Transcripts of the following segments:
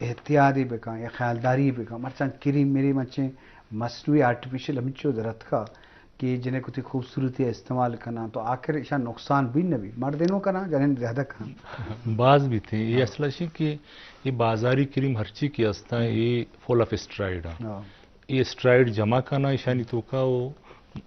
احتیاطی بکن یا خیالداری بکن، مرچاں کریم میری مچیں مصنوعی آرٹیفیشل ہمچو درتکا کہ جنہیں کتی خوبصورتی استعمال کناں تو آخر ایشاں نقصان بھی نہ بی، مردینو کناں جنہیں زیادہ کناں۔ باز بیتیں۔ یہ اصل اشی کہ یہ بازاری کریم ہرچی کی استاں، یہ فل آف اسٹرائیڈ ہیں۔ ہاں۔ یہ اسٹرائیڈ جمع کناں ایشانی توکا و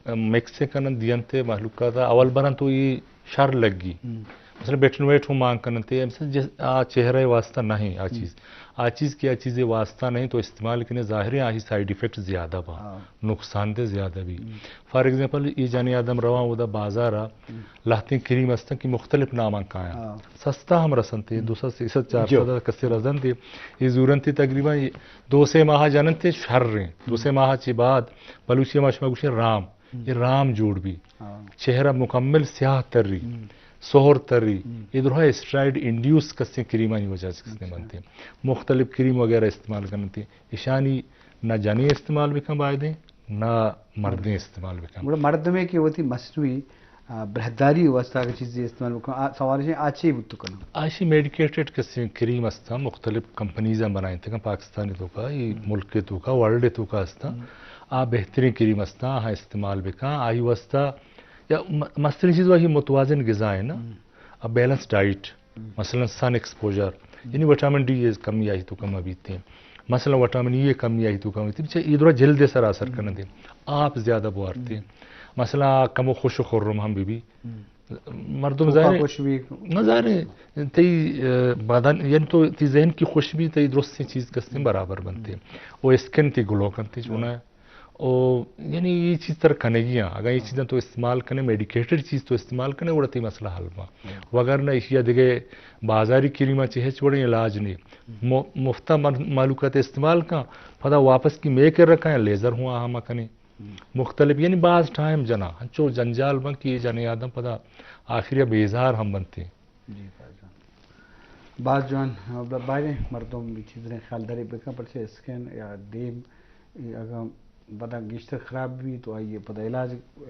مکس کنن دینتے مخلوقات اول برن تو یہ شر لگی۔ ہم۔ مثلا بیٹن ویٹ ہوں مان کنن تے، مثلا جس-، آ چہرہ واسطہ نہیں آ ہم۔ چیز۔ آ چیز کی آ چیز واسطہ نہیں تو استعمال کنے ظاہر ہے آہی سائیڈ افیکٹ زیادہ با۔ ہاں۔ نقصان دہ زیادہ بھی۔ ہم۔ فار ایگزامپل، یہ جنیں آدم رواں اودا بازار آ، ہم۔ لہتیں کریم استن کہ مختلف ناماں کایاں۔ ہاں۔ سستا ہم رسنتے، ہم۔ دو سد، سے سد، چار سد جو۔ کسے رسنتے۔ یہ زورنتے تقریباً یہ دو سے ماہ جننتے شر ہیں۔ دو سے ہم۔ ماہ چی بعد بلوچی ما شما گوشیں رام۔ ہم۔ یہ رام جوڑ بھی۔ ہاں۔ چہرہ مکمل سیاہ تری، ہم۔ سہر تری۔ ہم۔ یہ درہا اسٹرائیڈ انڈیوس کسیں کریمانی وجہ سے کسیں اچھا۔ بنتے۔ مختلف کریم وغیرہ استعمال کرنتے۔ اشانی نہ جنیں استعمال بکن بایدیں، نہ مردیں استعمال بکن۔ گڑا مردمے کہ وتی مصنوعی، آ، بہداری واسطہ اگر چیزی استعمال بکن، آ، سوال ہے آ چی بوت کناں؟ آشی میڈیکیٹڈ کسیں کریم استاں، مختلف کمپنیز ہم بنائیں تکن پاکستانی توکا، یہ ہم۔ ملک توکا، ورلڈ توکا استاں۔ ہم۔ آ بہترین کریم استاں، آہاں استعمال بکن، آئی واسطہ یا م-، مسترین چیز واہی متوازن غذا ہے نا، ہم۔ آ بیلنس ڈائٹ۔ ہم۔ مثلاً سن ایکسپوژر، ہم۔ یعنی وٹامن ڈی یہ کمی آئی توکا مہ بیتیں۔ مثلاً وٹامن ای یہ کمی آئی توکا مہ بیتیں۔ بچہ یہ درا جلد سر اثر ہم۔ کرنے دیں۔ آپ زیادہ بوارتے۔ ہم۔ مثلاً کمو خوش و خرم ہم بی بی۔ ہم۔ مردم توکا ظاہر ہے، خوش بھی۔ نہ ظاہر ہے، تئی، آ، بدن، یعنی تو تی ذہن کی خوش بھی، تئی درست چیز کستیں برابر بنتے۔ ہم۔ وہ اسکن تی گلو کنتے، چونا ہم۔ ہے۔ او یعنی یہ چیز تر کنگی ہیں، اگر یہ چیزاں تو استعمال کنے، میڈیکیٹڈ چیز تو استعمال کنے، گڑا تی مسئلہ حل با۔ ہم۔ وگرنہ ایشی دگہ بازاری کریمہ چی ہچ وڑیں علاج نہیں۔ ہم۔ مو-، مفتا مر-، مہلوکات استعمال کن، پدا واپس کی میکر رکھا ہیں، لیزر ہوں آہاں مکنے۔ ہم۔ مختلف، یعنی باز ٹائم جنا، ہنچو جنجال بن کہ یہ جنے آدم پدا آخری بیزار ہم بنتے۔ جی، باز جوان۔ باز جوان، ب-، باریں مردم بھی چیزیں خیال داری بکن، پرچہ اسکن یا دیم، اگاں بدن گیشتر خراب بھی تو آئیے پدا علاج، آ،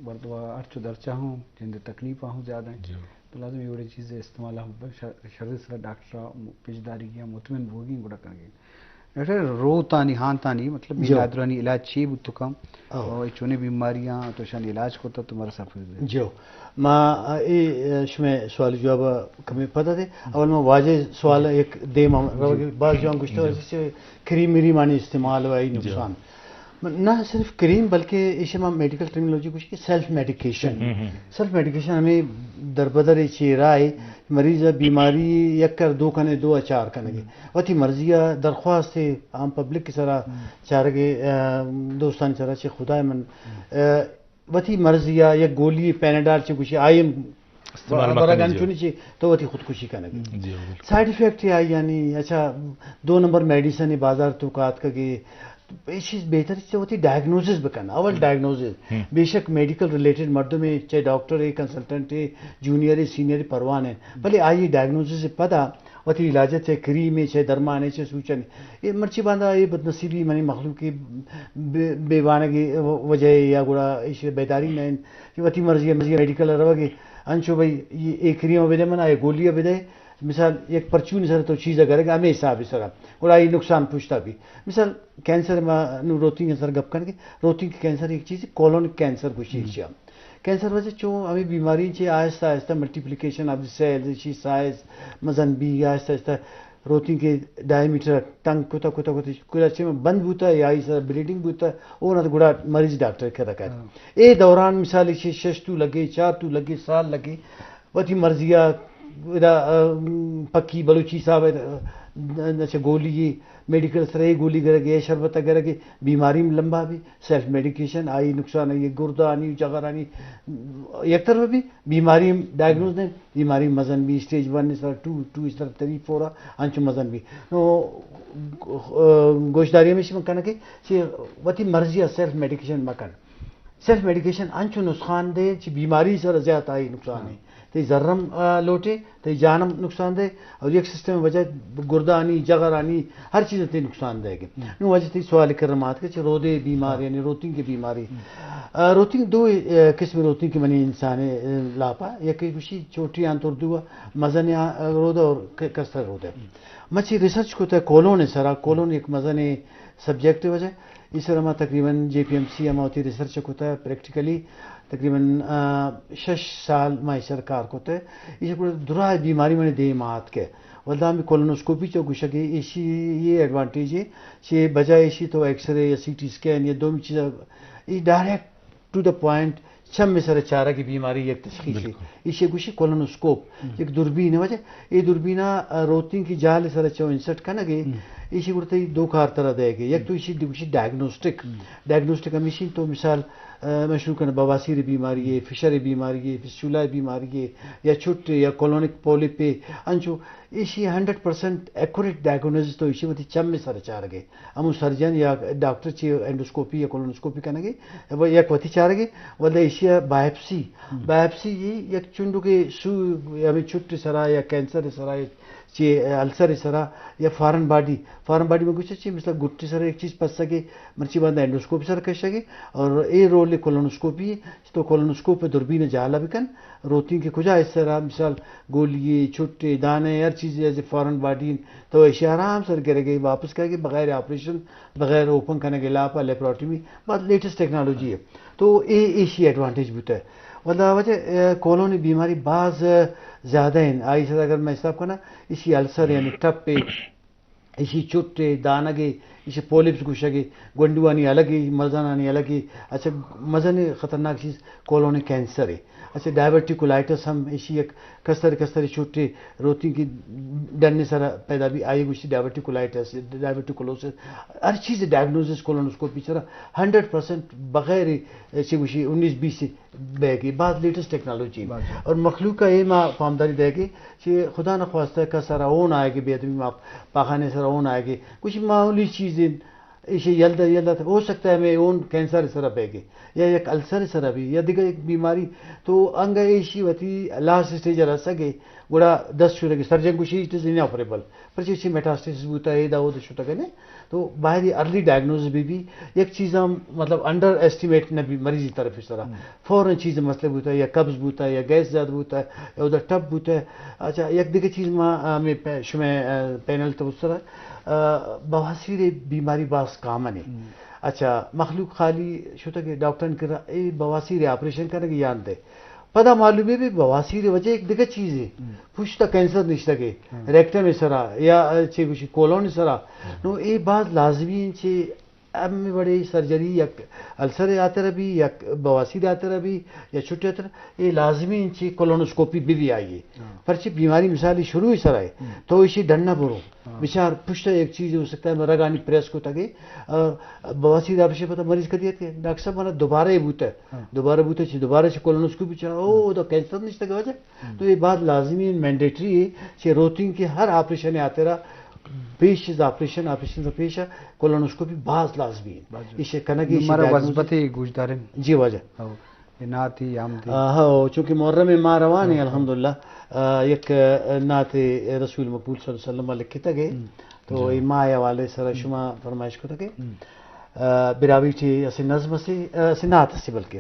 مردم ہرچو درچا ہوں، جند تکلیف ہوں زیادہ ہیں۔ جی۔ تو لازم یہ وڑی چیز استعمال ہم بکن، شر-، شر سر ڈاکٹر پیشداری یا مطمئن بوگی گڑا کنگی۔ ڈاکٹر، روتانی، ہانتانی، مطلب، جو۔ بینادرانی علاج چی بوت کم؟ او۔ اور چونے بیماریاں تو شان علاج کو تو تمہارا سفر دے۔ جو۔ ما، اے، شمے سوال جواب کمی پتہ دے۔ اول ما واجہ سوال جی۔ ایک دیم ہم جی۔ روگی، باز جوان گشتہ جی۔ جیسے کریم مریم آنی استعمال و آئی جی۔ نقصان۔ نہ صرف کریم بلکہ ایشی ما میڈیکل ٹرمینالوجی گوش کہ سیلف میڈیکیشن۔ ہم، ہم۔ سیلف میڈیکیشن ہمیں دربدر چی رائے مریض بیماری یک کر دو کنے، دو چار کنے۔ ہم۔ وتی مرضی ء درخواست عام پبلک سرا ہم۔ چارگے، آ، دوستانی سرا چہ خدائے من، ہم۔ آ، وتی مرضی ء یک گولی پیناڈال چہ گوشی آئی ہم استعمال ورگ مکنی جی۔ انچونی چی تو وتی خودکشی کنگی۔ جی، بالکل۔ سائیڈ افیکٹ آئی یعنی اچھا دو نمبر میڈیسن بازار تو کاتکگی، اے چیز بہتر چیز وتی ڈائگنوسس بکن، اول ہم۔ ڈائگنوسس۔ ہم۔ بے شک میڈیکل ریلیٹڈ مردم ہے، چاہے ڈاکٹر ہے، کنسلٹنٹ ہے، جونیئر ہے، سینئر ہے، پرواہ نہیں۔ ہم۔ بلے آئی ڈائگنوسس پدا وتی علاج چہ کریم ہے، چاہے درمان ہے، چاہے سوچن ہے۔ اے مرچی باندا اے بدنصیبی منی مخلوق کی بے، بے وانگی وجہ ہے یا گڑا ایش بیداری نہیں کہ وتی مرضی، مرضی میڈیکل روگی۔ انچو بھئی اے کریم بدے من، اے گولی بدے، مثال، یک پرچونی سر تو چیز گرگ ہمے حساب سر، گڑا اے نقصان پشتا بھی۔ مثال، کینسر ما نو روتنگ سر گپ کنگے، روتنگ کینسر یک چیز کولونک کینسر گوشی ہم۔ چیا۔ کینسر وجہ چو ہمیں بیماری چی آہستہ آہستہ ملٹیپلیکیشن آف دی سیلز، چی سائز مزن بھی آہستہ آہستہ روتنگ کے ڈائیمیٹر تنگ کتا کتا کتا کتا چی بند بوتا یا ای سر بلیڈنگ بوتا، او نہ گڑا مریض ڈاکٹر کرا کت۔ ہاں۔ اے دوران مثال چی شش تو لگے، چار تو لگے، سال لگے، وتی مرضی ء ادا، ا، پکی بلوچی صاحب ء، ا، چہ گولی، میڈیکل سر ء گولی گرگ ء، شربت ء گرگ ء، بیماری لمبا بی، سیلف میڈیکیشن، آئی نقصان، آئی گردانی، جگرانی، یک طرف بی، بیماری ڈائگنوز دیں، بیماری مزن بی، اسٹیج ون سر، ٹو، ٹو سر، تھری، فور، انچو مزن بی۔ نو، ا، گوشداری ہمیشی من کنگ کہ چہ وتی مرضی ء سیلف میڈیکیشن مکن۔ سیلف میڈیکیشن انچو نقصان دے، چہ بیماری سر زیات آئی نقصان ہے۔ ہاں۔ تئی زرم، آ، لوٹے، تئی جانم نقصان دے، اور یک سسٹم وجہ گردانی، جگرانی، ہر چیز تئی نقصان دے گے۔ ہاں۔ نو وجہ تئی سوال کر مات کہ چہ رودے بیمار، ہاں۔ یعنی روتنگ کی بیماری۔ ہاں۔ آ، روتنگ دو، آ، قسم روتنگ کی منی انسان، آ، لاپا، یک گوشی چھوٹی آنت اردو، مزن آ، رودہ اور ک-، کستر رودہ۔ ہاں۔ ما چی ریسرچ کتہ کولون سرا، کولون یک مزنیں سبجیکٹ وجہ۔ ای سرا ما تقریباً جے پی ایم سی ما وتی ریسرچ کتہ پریکٹیکلی، تقریباً، آ، شش سال ما ای سر کار کتہ۔ ای سر درا بیماری منی دیم آتکہ۔ ولدا ہمیں کولونوسکوپی چو گوشگے ایشی یہ ایڈوانٹیج ہے، چی بجائے ایشی تو ایکس رے یا سی ٹی اسکین یا دومی چیز، ای ڈائریکٹ ٹو دا پوائنٹ، چم سر چارگی بیماری یک تشخیص ہے۔ بالکل۔ ایشی گوشی کولونوسکوپ، ہم۔ یک دوربین ہے وجہ۔ اے دوربینا، آ، روتین کی جال سر چو انسرٹ کنگے، ہم۔ ایشی گڑتے دو کار ترا دے گے۔ یک تو ایشی گوشی ڈائگنوسٹک۔ ہم۔ ڈائگنوسٹک ہمیشی تو مثال، آ، میں شروع کرنا بواسیر بیماری ہے، فشر بیماری ہے، فسچولا بیماری ہے، یا چھٹ یا کولونک پولیپ ہے، انچو ایشی ہنڈریڈ پرسنٹ ایکوریٹ ڈائگنوسس تو ایشی وتی چم سر چارگے۔ ہمو سرجن یا ڈاکٹر چی اینڈوسکوپی یا کولونوسکوپی کنگے، و یک وتی چارگے، ولدا ایشی بایپسی، ہم۔ بایپسی یہ یک چنڈو کے سو، ہمیں چھٹ سرا یا کینسر سرا یا چی السر سرا یا فارن باڈی، فارن باڈی میں گوشت چی مثلا گٹی سرا یک چیز پسگے، مرچی باندا اینڈوسکوپی سر کشگے، اور اے رول کولونوسکوپی، تو کولونوسکوپ دوربین جالا بکن، روتین کے کجا حصہ را، مثال گولی، چھٹے، دانے، ہر چیز ایز اے فارن باڈی، تو ایشی آرام سر گرگے، واپس کہگے بغیر آپریشن، بغیر اوپن کنگے لاپا لیپروٹمی، بہت لیٹسٹ ٹیکنالوجی ہے۔ تو اے ایشی ایڈوانٹیج بوتا ہے۔ ولدا وجہ، اے، کولون بیماری باز زیادہ ہیں۔ آئی سر اگر میں حساب کرنا، ایشی السر یعنی ٹپ ہے، ایشی چٹ ء دانگ ء، ایشی پولیپس گوشگ ء، گونڈوانی الگ ء، مزنانی الگ ء۔ اچھا، مزن خطرناک چیز کولون کینسر ء۔ اچھا، ڈائیورٹیکولائٹس ہم ایشی یک کستر کستر چٹ ء روتین کی ڈن سر پیدا بھی آئی گوشتی ڈائیورٹیکولائٹس، ڈائیورٹیکولوسس۔ ہر چیز ڈائگنوسس کولونوسکوپی سرا ہنڈریڈ پرسنٹ بغیر چی گوشی انیس بیس بیگی، باز لیٹسٹ ٹیکنالوجی۔ باز۔ اور مخلوق ء اے ما پامداری دے گی کہ خدا نخواستہ کس را اون آئے گی، بے ادبی ما پاخانے سر اون آئے گی، کچھ معمولی چیزیں ایشی یلدا یلدا ہو سکتا ہے ہمیں اون کینسر سر بے گی یا یک السر سر بھی یا دیگر ایک بیماری، تو انگا ایشی وتی لاسٹ اسٹیج رسگے، گڑا دست شدگی سرجن گوشی اٹ از اناپریبل، پرچہ ایشی میٹاسٹیسس بوتا ہے، دا وہ شتگنے۔ تو باید ارلی ڈائگنوز بھی بھی، یک چیز ہم مطلب انڈر ایسٹیمیٹ نہ بھی مریضی طرف اس طرح۔ ہم۔ فوراً چیز مسئلہ بوتا ہے، یا قبض بوتا ہے، یا گیس زیادہ بوتا ہے، یا ادھر ٹپ بوتا ہے۔ اچھا، یک دیگہ چیز ما، آ، میں پہ-، شمع، آ، پینل تو اس طرح، آ، بواسیر بیماری باز کامن ہے۔ ہم۔ اچھا، مخلوق خالی شتا کہ ڈاکٹر کرا اے بواسیر آپریشن کرنے کی یان دے۔ پدا معلوم ہے بھی بواسیر وجہ ایک دیگہ چیز ہے۔ ہم۔ پشت کینسر نشتگے، ہم۔ ریکٹم سرا یا چے گوشی کولون سرا۔ ہم۔ نو اے باز لازمی ہیں چے ہمے وڑے سرجری یک السر آتر بھی، یک بواسیر آتر بھی، یا چھٹے آتر، اے لازمی انچی کولونوسکوپی بھی بھی آئیے۔ ہاں۔ پرچہ بیماری مثالی شروع ہی سرائے، ہم۔ تو ایشی ڈنہ برو۔ ہاں۔ بچار پشت ایک چیز ہو سکتا ہے، رگانی پریس کو تگے، آ، بواسیر آپ سے پتہ مریض کر دیا کہ ڈاکٹر صاحب منا دوبارہ یہ بوتا ہے۔ ہاں۔ دوبارہ بوتا ہے، دوبارہ سے کولونوسکوپی چاہا، او، ہاں۔ تو کینسر نہیں تگے وجہ۔ ہم۔ تو یہ بات لازمی ہے، مینڈیٹری ہے کہ روتین کے ہر آپریشن آترا پیش از آپریشن، آپریشن سے پیش کولونوسکوپی باز لازمی ہے۔ باز لازمی۔ اسے کنگی نو اسے مارا ڈائگنوز وزبت گوشدارن۔ جی واجہ۔ ہو۔ یہ نعت ہی ہم دے۔ آ، ہو، چونکہ محرم ما روان ہے، ہاں، ہاں۔ الحمدللہ۔ آ، یک، آ، نعت رسول مقبول صلی اللہ علیہ وسلم لکھتا گئے۔ ہم۔ تو جی۔ یہ ما حوالے سر ہم۔ شما فرمائش کو تھا کہ، ہم۔ آ، براوی ٹی اسے نظم اسے، آ، اسے نعت اسے بلکہ۔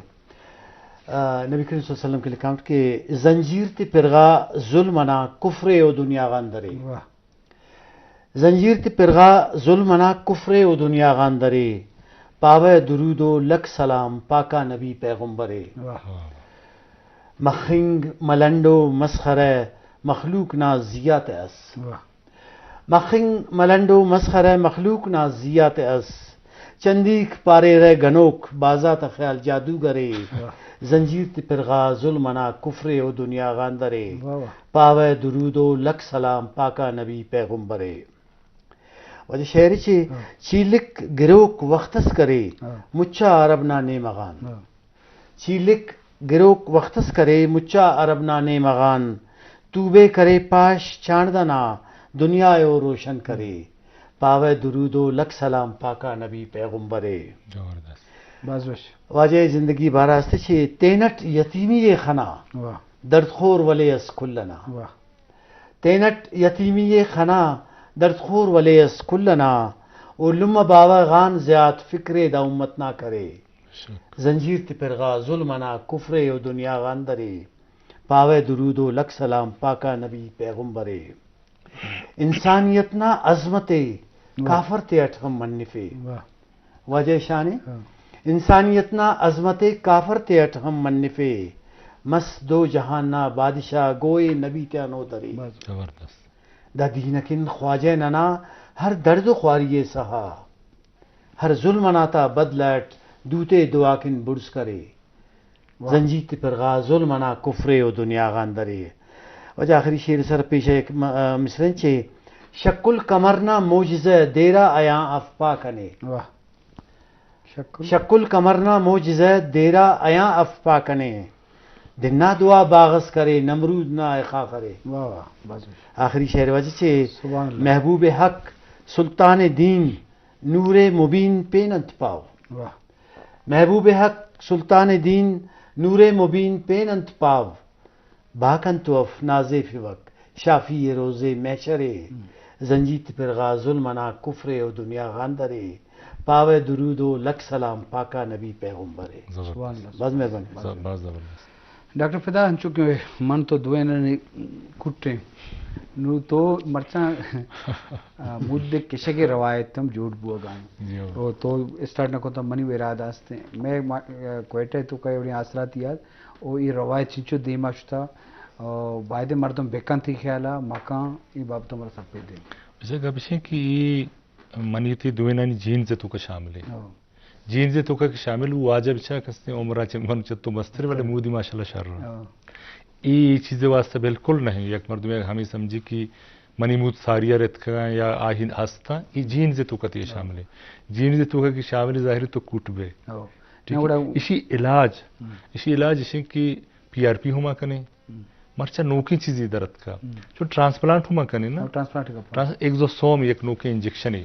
آ، نبی کریم صلی اللہ علیہ وسلم کے لکھاؤٹ کہ زنجیر تی پرغا ظلم انا کفرے و دنیا غاندرے۔ واہ۔ زنجیر تی پرغا ظلم انا کفرے و دنیا غاندرے۔ پاوہ درود و لک سلام پاکا نبی پیغمبرے۔ واہ۔ مخنگ ملنڈ و مسخرہ مخلوق نا زیات اس۔ واہ۔ مخنگ ملنڈ و مسخرہ مخلوق نا زیات اس۔ چندیک پاریرہ گنوک بازات خیال جادوگرے۔ واہ۔ زنجیر تی پرغا ظلم انا کفرے و دنیا غاندرے۔ واہ واہ۔ پاوہ درود و لک سلام پاکا نبی پیغمبرے۔ واجہ شعر چی، ہاں۔ چیلک گروک وخت اس کرے، ہاں۔ مچا عرب نا نیمغان۔ ہاں۔ چیلک گروک وخت اس کرے، مچا عرب نا نیمغان۔ توبے کرے پاش چاندنا، دنیا او روشن کرے۔ ہم۔ پاوہ درود و لک سلام پاکا نبی پیغمبرے۔ زبردست۔ باز وش۔ واجہ زندگی بارہ است چی تینٹ یتیمی خنا۔ واہ۔ دردخور ولے اس کلنا۔ واہ۔ تینٹ یتیمی خنا دردخور ولے اس کلنا، او لمہ باوہ غان زیات فکرے دا امت نا کرے۔ شک۔ زنجیر تی پرغا ظلم انا کفرے و دنیا غاندرے۔ پاوہ درود و لک سلام پاکا نبی پیغمبرے۔ انسانیت نا عظمت ء کافر تیٹ ہم منفے۔ واجہ شانے، انسانیت نا عظمت ء کافر تیٹ ہم منفے۔ مس دو جہان نا بادشاہ گوئے نبی تیانو درے۔ زبردست۔ دا دین کن خواجہ ننا ہر درد و خواری ء سہا۔ ہر ظلم انا تا بدلہ اٹ دوتے دعا کن بڑز کرے۔ زنجیر تے پرغا ظلم انا کفرے و دنیا غان درے۔ واجہ آخری شعر سر پیش ایک م-، آ، مصرع چے، شکل قمر نا معجزہ دیرا ایاں افپا کنے۔ واہ۔ شکل۔ شکل قمر نا معجزہ دیرا ایاں افپا کنے۔ دنا دعا باغس کرے، نمرود نا اخا کرے۔ واہ واہ، باز وش۔ آخری شعر واجہ چے، سبحان اللہ۔ محبوب حق سلطان دین نور مبین پین انت پاو۔ واہ۔ محبوب حق سلطان دین نور مبین پین انت پاو۔ باکن تو اف نازے فیوک شافی روزے محشرے۔ زنجیر تے پرغا ظلم انا کفرے و دنیا غاندرے۔ پاوے درود و لک سلام پاکا نبی پیغمبرے۔ زبردست۔ سبحان اللہ۔ باز مہربانی۔ ز-، باز زبردست۔ ڈاکٹر فدا، انچو کہ من تو دوئینانی کٹیں، نو تو مرچاں، آ، مود کشگے روایت ہم جوڑ بوگا ہیں۔ جی ہو۔ او تو اسٹارٹ نہ کتا، منی و ارادہ ہستے۔ میں ما-، آ، کوئٹہ تو کئی وڑی آسراتی یاد، او ای روایت چنچو دیما شتا، او بایدے مردم بکن تی خیالا، مکان، ای بابت ہمارا سب پہ دے۔ بزا گپشیں کہ ای منی تی دوئینانی جینز تو کا شامل ہے۔ ہاں۔ جینز توکا کہ شامل بو، واجہ بچا کستے عمرہ چہ من چہ تو مستر، ولے مودی ماشاءاللہ شر۔ ہاں۔ ای چیز واسطہ بالکل نہیں۔ یک مردم ہمیں سمجھی کہ منی مود ساری رتکا یا آہی ہستا، ای جینز توکا تی شامل ہے۔ جینز توکا کہ شامل ظاہر تو کوٹ بے۔ ہاں۔ ٹھیک ہے؟ اسی علاج، اسی علاج اسی کہ پی آر پی ہما کنے، مرچا نوکیں چیزی در اتکا۔ چو ٹرانسپلانٹ ہما کنی نا۔ ہاں، ٹرانسپلانٹ کا۔ ٹرانس-، ایگزوسوم یک نوکیں انجیکشن ہے۔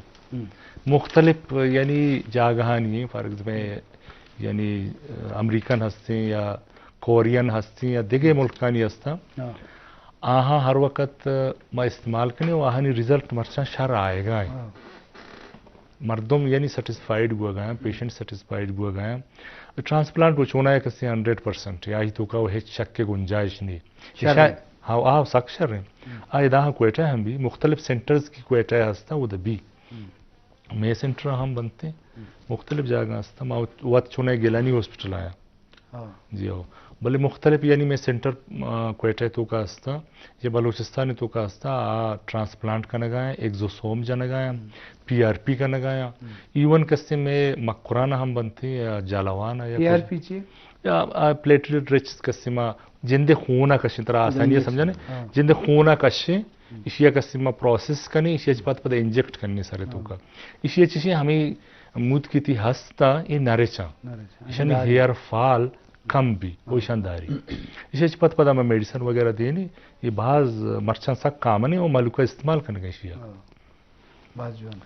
مختلف، یعنی جاگہانی ہیں، فار ایگزامپل، یعنی، آ، امریکن ہستیں یا کورین ہستیں یا دگہ ملکانی ہستاں۔ ہاں۔ آہاں ہر وقت ما استعمال کنیں و آہانی رزلٹ مرچاں شر آئے گا ہیں۔ ہاں۔ مردم یعنی سیٹسفائیڈ بوگا ہیں، پیشنٹ سیٹسفائیڈ بوگا ہیں۔ ٹرانسپلانٹ وہ چونا ہے کسی ہنڈریڈ پرسنٹ، یا ہی تو کا وہ ہچ شک کے گنجائش نہیں۔ شر ہے۔ ہاں، آ سک شر ہیں۔ آ ادا کوئٹہ ہم بھی، مختلف سینٹرز کی کوئٹہ ہستا، وہ دبی۔ مے سینٹر ہم بنتے ہیں، مختلف جاگہ ہستا۔ ما وت چونا ہے گیلانی ہاسپٹل آیا۔ ہاں۔ جی ہو۔ بلے مختلف یعنی میں سینٹر، آ، کوئٹہ تو کا ہستا، یا بلوچستان تو کا ہستا، آ، ٹرانسپلانٹ کنگا ہیں، ایگزوسوم جنگا ہیں، پی آر پی کنگا ہیں۔ ایون کسے میں مکران ہم بنتے یا جالوان یا پی آر پی چی؟ یا، آ، پلیٹلیٹ رچ کسے ما جندے خون کشیں، ترا آسانی ہے سمجھانے؟ ہاں۔ جندے خون کشیں، ایشی ء کسے ما پروسیس کنیں، ایشی ء چہ پد پد انجیکٹ کنیں سر تو کا۔ ایشی ء چشیں ہمیں مود کی تی ہستا، اے نرچاں۔ نرچاں۔ ایشانی ہیئر فال کم بی، او ایشان داری۔ ایشی ء چہ پد پد ہمیں میڈیسن وغیرہ دینی، یہ باز مرچاں سک کامن ہے، او ملوکا استعمال کنگا ایشی ء۔ ہاں۔ باز جوان۔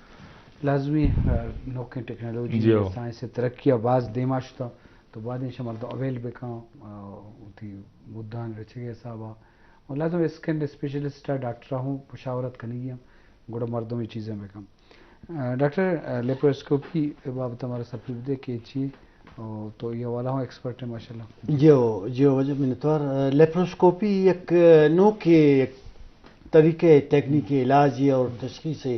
لازمی، آ، نوکیں ٹیکنالوجی، جی ہو۔ سائنس ترقی ء باز دیما شتا، تو باید انشاء مردم اویل بکن، آ، وتی مدان رچگے حسابا۔ و لازم اسکن اسپیشلسٹ ء ڈاکٹر ء ہوں مشاورت کنگی ہم، گڑا مردم یہ چیزیں بکن۔ آ، ڈاکٹر، آ، لیپروسکوپی بابت ہمارا سفری بدے کہ چی، او، تو یہ والا ہوں ایکسپرٹ ہے ماشاءاللہ۔ جی ہو، جی ہو، واجہ منتوار۔ آ، لیپروسکوپی یک، آ، نوکے یک طریقے، ٹیکنیک علاج ہے اور تشخیص ہے۔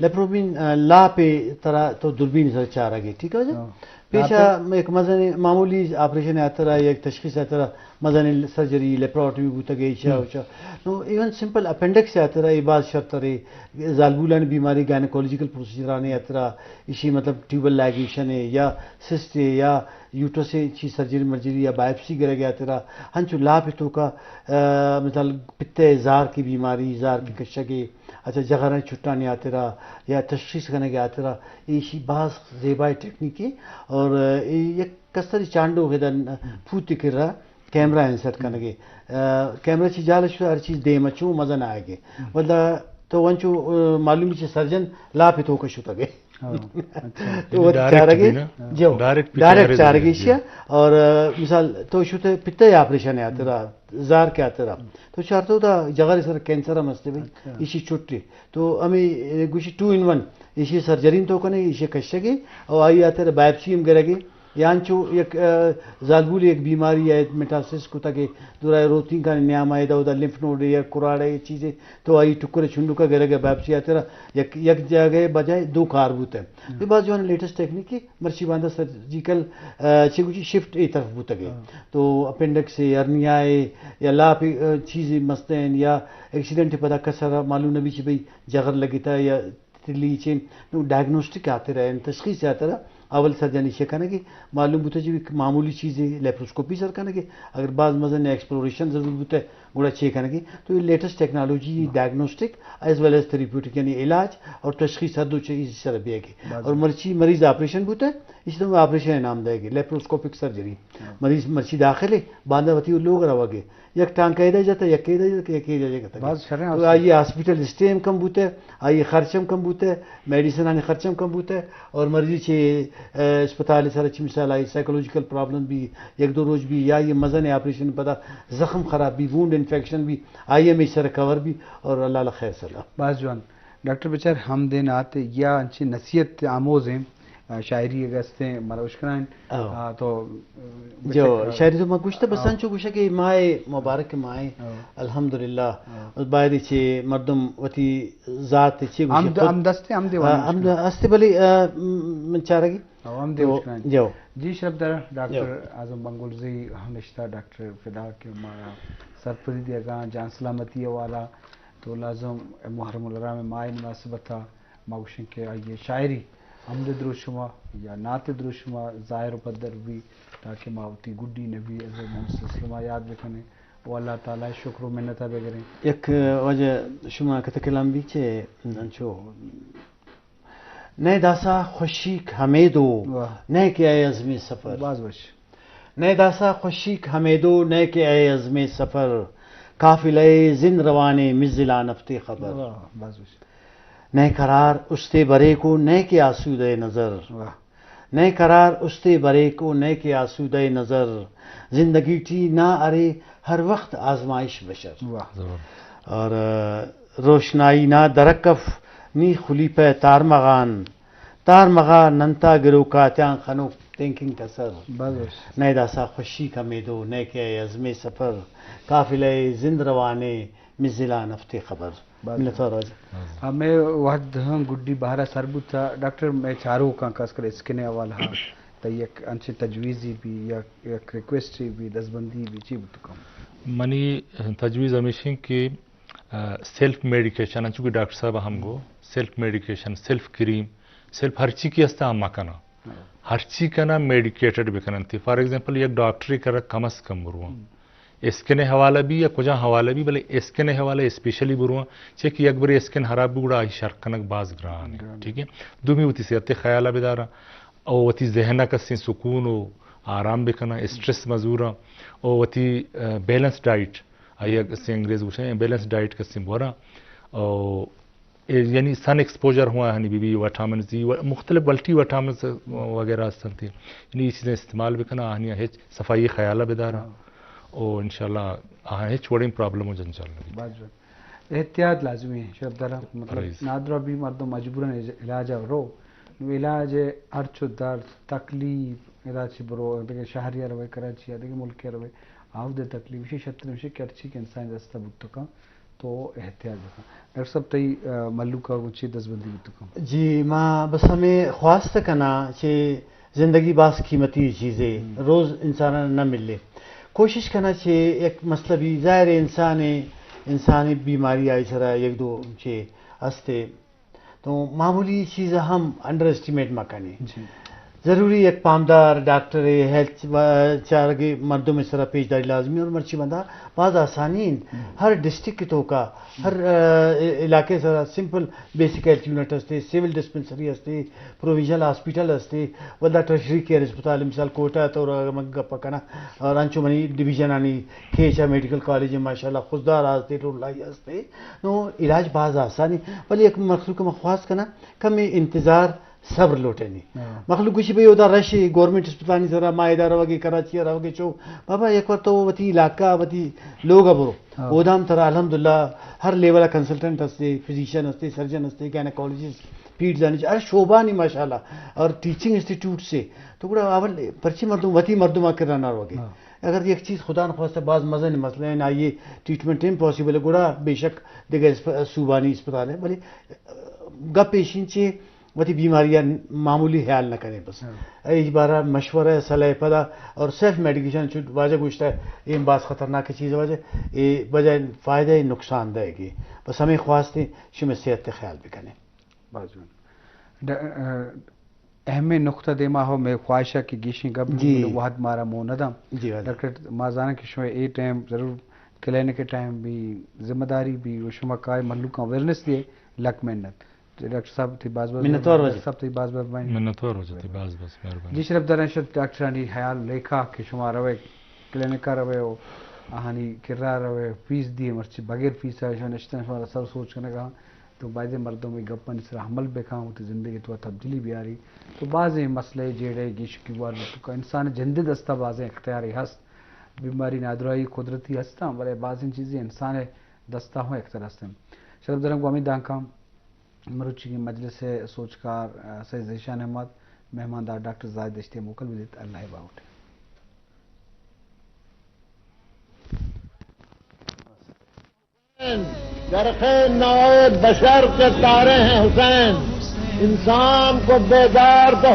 لیپروبین، آ، لاپ ترا تو دوربین سر چارگے، ٹھیک ہے واجہ؟ ہاں۔ پیشا لاپ؟ ایک مزن معمولی آپریشن ہے ترا، یک تشخیص ہے ترا، مزن سرجری، لیپروٹمی بوتگ، ایشا، اوشا۔ نو ایون سمپل اپینڈکس ء ترا اے باز شرترے، زالبولانی بیماری، گائنیکولوجیکل پروسیجرانی ء ترا، ایشی مطلب ٹیوبل لائگیشن ہے یا سسٹ ہے یا یوٹرس ہے، چی سرجری مرجری یا بائپسی گرگ ء ترا، ہنچو لاپ توکا، آ، مثال پتے زار کی بیماری، زار کی کشگے، اچھا جغرانی چھٹانی ء ترا یا تشخیص کنگ ء ترا، ایشی باز زیبائے ٹیکنیک ہے اور، آ، اے یک کستری چانڈو ہدا پوت کرا کیمرہ انسرٹ کنگے۔ آ، کیمرہ چی جال شو ہر چیز دیم چو مزن آئے گے۔ ولدا تو ونچو، آ، معلومی چی سرجن لاپ تو کشو تگے۔ ہاں، اچھا۔ تو یعنی وہ ڈائریکٹ چارگے، بھی نا؟ جو، ڈائریکٹ بھی ڈائریکٹ چارگے چارگے بھی۔ شیا۔ اور، آ، مثال تو شو تے پتے آپریشن ہے تیرا، زار کیا تیرا۔ تو چار تو دا جگر سر کینسر ہم ہستے بھائی، اچھا۔ ایشی چھٹی۔ تو ہمیں، اے، گوشی ٹو ان ون، ایشی سرجری تو کنے، ایشی کشگے، اور آئی آتے بایپسی ہم گرگے۔ یا انچو یک، آ، زالبولے یک بیماری ءَ میٹاسٹاسس کتگ ءُ دورا روتینکانی نیام ءَ ادا اودا لمف نوڈ یا کراڑ ءَ چیزے تو آئی ٹکر چنڈک ءَ گرگ ءَ بایپسی ءِ ہاترا یک، یک جاگہ ءَ بجائے دو کار بوتہ۔ ہم۔ اے باز جوان لیٹسٹ ٹیکنیک ءَ مرچی باندا سرجیکل، آ، چے گوشی شفٹ اے طرف بوتگ ءَ۔ ہاں۔ تو اپینڈکس ءَ، ہرنیا ءَ یا لاپ ءَ، آ، چیزے مستین یا ایکسیڈنٹ ءَ پدا کس ءَ را معلوم نہ بی چہ بھئی جغر لگتہ یا تلی چین، نو ڈائگنوسٹک ہاترا، یعنی تشخیص ہاترا اول سرجانی چے کنگی، معلوم بوتہ چہ یک معمولی چیزے لیپروسکوپی سر کنگی، اگر باز مزن ایکسپلوریشن ضرور بوتہ گڑا چے کنگی۔ تو یہ لیٹسٹ ٹیکنالوجی ڈائگنوسٹک ایز ویل ایز تھراپیوٹک، یعنی علاج اور تشخیص ہر دو چیز سر بیگی۔ اور مرچی مریض آپریشن بوتہ، اس تو آپریشن نام دے گی لیپروسکوپک سرجری۔ ہاں۔ مریض مرچی داخل ہے، باندا وتی لوگ روگے، یک ٹانکہ ادا جتہ، یک ادا جتہ، یک ادا جتہ۔ باز شریں تو آئی ہاسپٹل اسٹے ہم کم بوتہ، آئی خرچ ہم کم بوتہ، میڈیسن آنی خرچ ہم کم بوتہ، اور مرضی چہ، آ، اسپتال سر چہ مثال آئی سائیکولوجیکل پرابلم بی، یک دو روچ بی، یا یہ مزن آپریشن پدا زخم خراب بی، وونڈ انفیکشن بی، آئی ہم ایش سر کور بی، اور اللہ اللہ خیر سلا۔ باز جوان۔ ڈاکٹر بچار ہم دین آتے یا انچی نصیحت آموز ہیں، آ، شاعری اگہ استیں مروش کنائیں۔ او۔ آ، تو، آ، جو، بچک، آ، شاعری تو ما گوشتہ بس آ۔ انچو گوشہ کہ ماہ مبارک ماہ او۔ الحمدللہ۔ او۔ باید چہ مردم وتی ذات چی گوشی ہم د-، خود۔ ہم دستے ہم دے آ، وانی ہم گوشی۔ د-، استے بلی، آ، م-، من چارگی۔ او، ہم دے تو گوشی۔ جو۔ جی شرف دار ڈاکٹر جو۔ اعظم بنگلزئی ہم نشتہ ڈاکٹر فدا کہ مارا سرپدی دیگا جان سلامتی والا تو لازم محرم الحرام ماہ مناسبتا ما گوشیں کہ آئی شاعری ہمد دروشما یا نعت دروشما ظاہر و پدر بی تاکہ ما وتی گڈی نبی حضرت محمد صلی اللہ علیہ وسلم یاد بکنیں و اللہ تعالی شکر و منتا بگریں۔ یک وجہ شما کت کلام بی چے انچو نئے داسا خوشیک ہمیدو، واہ۔ نئے کہ اے عزم سفر۔ باز وش۔ نئے داسا خوشیک ہمیدو، نئے کہ اے عزم سفر۔ قافلہ زند روانے مزلا نفتے خبر۔ واہ، باز وش۔ نئے قرار استے بریک و نئے کہ آسودہ نظر۔ واہ۔ نئے قرار استے بریک و نئے کہ آسودہ نظر۔ زندگی ٹی نا ارے ہر وخت آزمائش بشر۔ واہ۔ ضرور۔ اور، آ، روشنائی نا درکف نی خلیپہ تارمغان۔ تارمغا ننتا گروکاتیان خنوک تھنکنگ کسر۔ باز وش۔ نئے داسا خوشیک ہمیدو، نئے کہ اے عزم سفر۔ قافلہ زند روانے، مزلا نفتے خبر۔ باز منتوار واجہ۔ ہمے وھد ہم گڈی بہرا سر بوتا۔ ڈاکٹر، مئے چاروکاں خاص کر اسکن ء حوالہ ء تئی یک انچیں تجویزے بی یا یک ریکویسٹے بی، دزبندی بی، چی بوت کن؟ منی تجویز ہمیش انت کہ، آ، سیلف میڈیکیشن، انچو کہ ڈاکٹر صاحب ہم گو، سیلف میڈیکیشن، سیلف کریم، سیلف ہرچی کہ ہستا ہم مکناں۔ ہرچی کنا میڈیکیٹڈ بکننتی۔ فار ایگزامپل، یک ڈاکٹرے کرا کم از کم برواں۔ اسکن ء حوالہ بی یا کجا حوالہ بی، بلے اسکن ء حوالہ اسپیشلی برواں، چہ کہ یک برے اسکن خراب بی گڑا آئی شر کنگ باز گران ہے۔ گران۔ ٹھیک ہے، دومی وتی صحت ء خیال ء بداراں، او وتی ذہن ء کسیں سکون و آرام بکناں، اسٹریس مزوراں، او وتی، آ، بیلنس ڈائٹ، آئی ء کسیں انگریز گوشاں بیلنس ڈائٹ کسیں بوراں، او اے یعنی سن ایکسپوژر ہوا ہنی بی بی، وٹامنز ای و مختلف ملٹی وٹامنز وغیرہ ہستنتی، یعنی یہ چیزیں استعمال بکناں، آہنی ہچ صفائی خیال بداراں۔ ہاں۔ او انشاءاللہ آہاں ہچ وڑیں پرابلم و جنجال نبی۔ باز وڑ۔ احتیاط لازمی ہے شرف دارا، مطلب رئیس۔ نادرا بھی مردم مجبوراً علاج رو، نو علاج ہرچو درد، تکلیف، ادا چی برو، دیگه شہری روے، کراچی، دیگه ملک روے، آو دے تکلیف، شی شتر مشی کرچی کہ انسان دستا بوتکا۔ تو احتیاط بکن۔ ڈاکٹر صاحب، تئی، آ، مھلوک ء گوں چے دزبندی بوت کن؟ جی، ما بس ہمے خواست کناں کہ زندگی باز قیمتی چیزے، ہم۔ روز انسان ء نہ ملے۔ کوشش کناں کہ یک مسئلہ بھی ظاہر ہے انسان، انسانی بیماری آئی سرا یک دو چے ہستے۔ تو معمولی چیز ہم انڈر اسٹیمیٹ مہ کنیں۔ جی۔ ضروری یک پامدار ڈاکٹر، ہیلتھ و چارگی مردم سرا پیش داری لازمی اور مرچی بندہ باز آسانی انت۔ ہم۔ ہر ڈسٹرکٹ کی توکا، ہر، آ، علاقے سرا سمپل بیسک ہیلتھ یونٹ ہستے، سول ڈسپنسری ہستے، پروونشنل ہاسپٹل ہستے، ولدا ٹرشری کیئر اسپتال، مثال کوئٹہ تو اگر من گپ کناں، اور انچو منی ڈویژن آنی کیچ ء میڈیکل کالج ماشاءاللہ خضدار آستے، ٹولائی آستے، نو علاج باز آسانی، ولی یک مخلوق ما خواست کناں، کمی انتظار، صبر لوٹینی۔ ہاں۔ مخلوق گوشی بھئی اودا رش ہے، گورنمنٹ اسپتالانی سرا ما ادا روگے، کراچی ء روگے، چو بابا یک وار تو وتی علاقہ، وتی لوگ ء برو۔ ہاں۔ اودا ہم ترا الحمدللہ ہر لیول ء کنسلٹنٹ ہستے، فزیشن ہستے، سرجن ہستے، گائنیکالوجسٹ، پیڈزانی چہ ہر شعبانی ماشاءاللہ، اور ٹیچنگ انسٹیٹیوٹ سے، تو گڑا اول پرچی مردم وتی مردم آ کرا نہ روگے۔ ہاں۔ اگر یک چیز خدا نخواستہ باز مزن مسئلہ ہیں، آئیے ٹریٹمنٹ امپاسبل ہے، گڑا بے شک دیگہ اسپ-، صوبانی اسپتال ہے، بلے گپ ایشین چے وتی بیماری معمولی خیال نہ کریں بس۔ ہاں۔ اے بارہ مشورہ صلاح پدا اور سیلف میڈیکیشن چو واجہ گوشتا ہے، یہ باز خطرناک چیز ہے واجہ، یہ بجائے فائدہ ہے نقصان دہ ہے کہ بس ہمیں خواستیں شمے صحت تے خیال بکنیں۔ باز جوان۔ ڈ-، اہ، اہمیں نقطہ دیما ہو، میں خواہش ہے کہ گیشیں گپ جی۔ بلے وہد مارا مو نہ داں۔ جی، واجہ۔ ڈاکٹر، ما زاناں کہ شما اے ٹائم ضرور کلینک ٹائم بھی ذمہ داری بھی و شما کائے مخلوق اویئرنس دیے، لک محنت۔ ڈاکٹر صاحب تئی باز باز منتوار مہربانی۔ واجہ۔ ڈاکٹر صاحب تئی باز باز مہربانی۔ منتوار واجہ تئی باز باز مہربانی۔ جی شرف داریں شد ڈاکٹرانی حیال لیکھا کہ شما روے کلینک ء روے و آہانی کرا روے، فیس دیے، مرچی بغیر فیس ء شما نشتن، شما را سر سوچ کنگا۔ تو باید مردم ای گپانی سرا عمل بکن، وتی زندگی تو تبدیلی بیاری۔ تو بازیں مسئلہ جیڑے گیشکی وار تو انسان جند دستا بازیں اختیاری ہست۔ بیماری نادراہی قدرتی ہستاں، بلے بازیں چیزیں انسان دستا ہوں اختیار ہستیں۔ شرف داریں گوامی دانکاں۔ مروچی مجلس ء سوجکار، آ، سید ذیشان احمد، مہماندار ڈاکٹر زاہد دشتی ء موکل بدیت۔ اللہ باہوٹ۔ چرخ نوع بشر کے تارے ہیں حسین، انسان کو بیدار تو